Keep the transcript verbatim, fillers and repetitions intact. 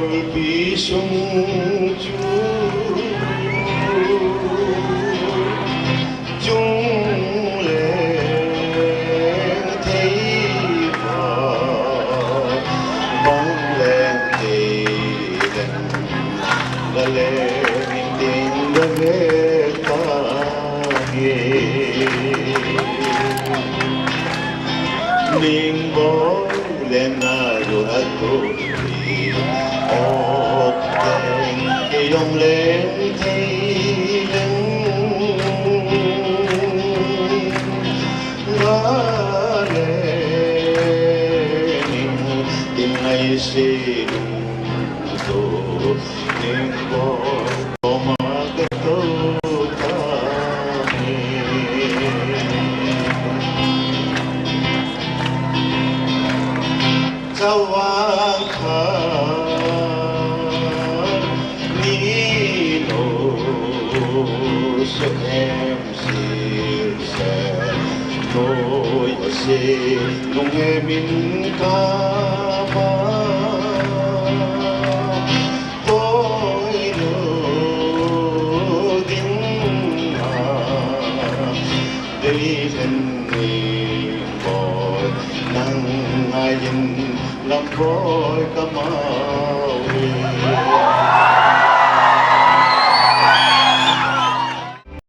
Pi sung chu chung le thei va bang le thei den ga le ning ting ga ve ta ge. Ning bo le na ru a tu Chawang kha ni no so em sir se no se nung em in ka ma